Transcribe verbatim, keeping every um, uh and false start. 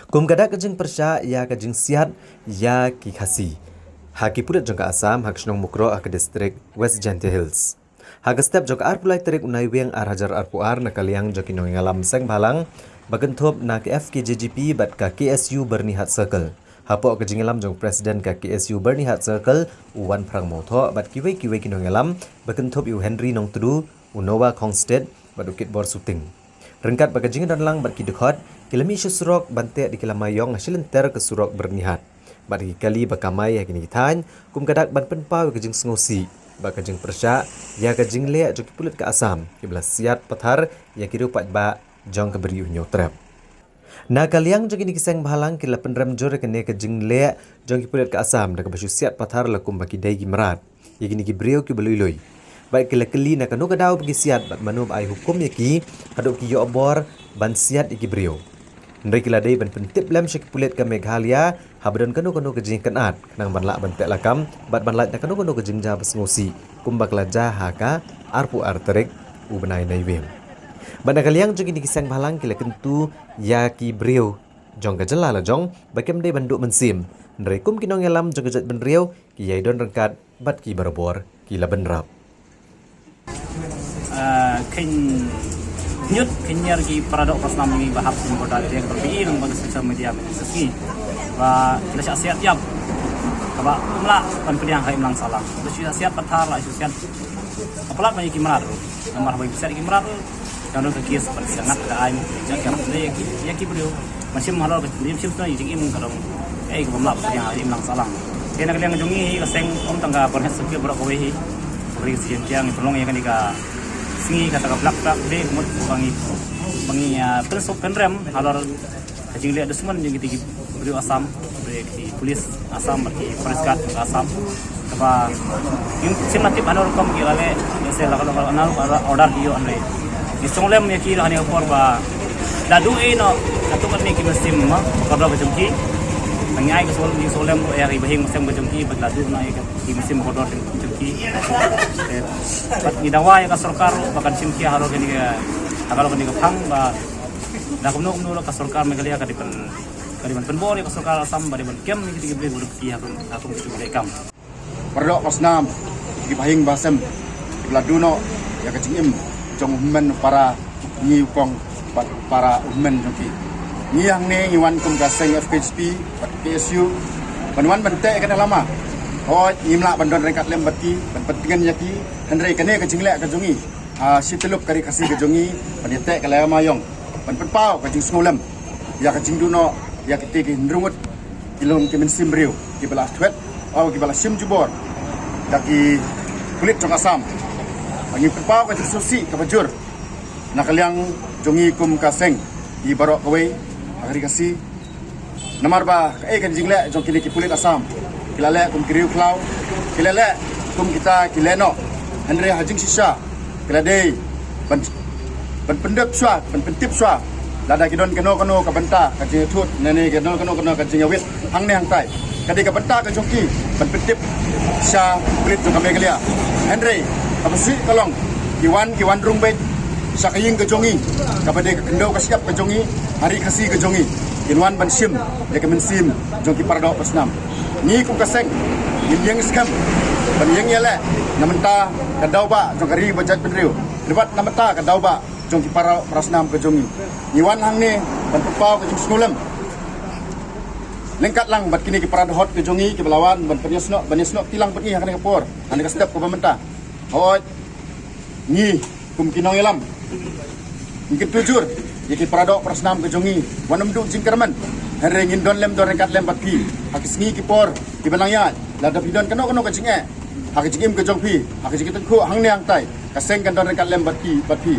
Kum ka dak ka jingpyrshah ïa ka jingsiat ïa ki Khasi ha ki pulit jong ka Assam ha ka shnong Mukroh ha ka distrik West Jaintia Hills. Ha ka step jong ka arphew lai tarik u Naiwieng ar hajar arphew ar na ka liang jong ki nongïalam seng bhalang ba kynthup na ka F K J G P bad ka K S U Byrnihat Circle. Hapoh ka jingïalam jong President ka K S U Byrnihat Circle u Wanphrang Mawthoh bad kiwei kiwei ki nongïalam ba kynthup ïa u Henry Nongtdu, u Noah Khongstet bad u Kitbor Suting. Ryngkat bad ka jingdon lang bad ki dkhot, ki la mih sha surok ban teh da ki lama ïong ha shilynter ka surok Byrnihat. Bad ki kali ba kamai ha kine ki thaiñ, kum ka dak ban pynpaw ïa ka jingsngewsih bad ka jingpyrshah ïa ka jingleh jong ki pulit ka Assam kiba la siat pathar ïa ki riew paidbah jong ka Bri u Hynñiewtrep. Na ka liang jong kine ki seng bhalang ki la pynrem jur ïa kane ka jingleh jong ki pulit ka Assam da kaba shu siat pathar la kumba ki dei ki mrad ïa kine ki briew kiba lui lui. Bad ki la kylli na kano ka daw ba ki siat bad mano ba ai hukum ïa ki haduh ki ïoh bor ban siat ïa ki briew. Hynrei ki la dei ban pyntip lem sha ki pulit ka Meghalaya haba don kano kano ka jingkynad khnang ban lah ban teh lakam bad ban lait na kano kano ka jingjia ba sngewsih kumba ka la jia ha ka arphew ar tarik u bnai Naiwieng. Bad na ka liang jong kine ki seng bhalang ki la kyntu ïa ki briew jong ka jylla la jong ba kim dei ban duh mynsiem. Hynrei kum ki nongïalam jong ka jaitbynriew ki ïai don ryngkat bad ki barabor ki la bynrap. Khein ñiut khein ñiar ki paradoh parasnam ngi ba hap kum border area ka B E lang ba social media men sesngi ba kita siap siap yap kaba mla pan pediang hai mlang salang ba siap siap pathar la siap siap apalat ma ki mrad namar ba siap ki mrad yang dong kes ban sangat ka ai yang yang ya ki brio Masim halor ka jingim sim sna jingim ka dong. Ei ka bamlap ka yang alim lang salang. Kena ka liang jong ngi ka seng om tang ka Byrnihat Circle baroh kawei hi. Ri sien tiang tolong ya kani ka sngi kata ka blak blak de mut bangi bangi pynsup pynrem halor ka jingleh dusmon jong kiti ki briew Assam, briew ki police Assam bad ki forest guard jong Assam. Kaba sim na tip halor rukom ki la leh se la ka order ki ïoh ne. Ki song lem ïa ki la ne por ba la duh ïa no ka tu ka ne ki mynsiem ma ka dor ka jong ki. Ngi ai ka song ki song lem ïa ki bahing mynsiem ka jong ki ba la duh na ïa ki mynsiem ka dor ka jong ki. Bad ngi dawa ïa ka sorkar ba kan shim khia halor kane ka halor kane ka phang ba da kumno kumno ka sorkar Meghalaya ka dei ban ka dei ban pynbor ïa ka sorkar Assam ba dei ban kem ïa ki dei ki briew ki ha kum ha kum ki dei kam. Paradoh parasnam ki bahing bahasem ki la duh noh ïa ka jingim jong u hynmen u para ngi u kong bad u para u hynmen jong ki. Ngi hangne ngi wan kum ka seng F K J P bad K S U ban wan ban teh ïa kane lama. Hooid ngim lah ban don ryngkat lem bad ki ban pyntngen ïa ki hynrei kane ka jingleh ka jong ngi ha shi tyllup ka ri Khasi ka jong ngi ban ïateh ka lama ïong ban pynpaw ka jingsngewlem ïa ka jingduh noh ïa kite ki hynriew ngut ki long ki mynsiem briew kiba la thwet, kiba la shim jubor da ki pulit jong Assam. Ngi pynpaw ka jingsngewsih kaba jur na ka liang jong ngi kum ka seng ki baroh kawei ha ka ri Khasi. Namar ba kaei ka jingleh jong kine ki pulit Assam ki la leh kum ki riewkhlaw, ki la leh kum kita ki lehnoh, hynrei ha jingshisha ki la dei ban ban pyndep shuwa, ban pyntip shuwa lada ki don kano kano ka bynta ka jingïathuh ne ne kano kano kano ka jingïawit hangne hangtai. Ka dei ka bynta ka jong ki ban pyntip sha pulit jong ka Meghalaya. Hynrei kaba sih ka long ki wan ki wan rung beit sha ka ïing ka jong ngi kaba dei ka khyndew ka shyiap ka jong ngi ha ri Khasi ka jong ngi. Kin wan ban shim ïa ka mynsiem jong ki paradoh parasnam. Ngi kum ka seng ngin ïeng skhem ban ïeng ïaleh na mynta ka daw ba jong ka ri ba jaitbynriew. Ribat na mynta ka daw ba jong ki paradoh parasnam ka jong ngi. Ngi wan hangne ban pynpaw ka jingsngewlem lyngkat lang bad kine ki paradoh ka jong ngi kiba la wan ban pynïasnoh ban ïasnoh tilang bad ngi ha kane ka por ha kane ka step kaba mynta. Hooid ngi kum ki nongïalam ngi kyntu jur ïa ki paradoh parasnam ka jong ngi. Wat nym duh jingkyrmen hynrei ngin don lem don ryngkat lem bad phi ha ki sngi ki por kiba nang ïaid. Lada phi don kano kano ka jingeh ha ka jingim ka jong phi, ha ka jingkyrkhu hangne hangtai, ka seng kan don ryngkat lem bad phi, bad phi.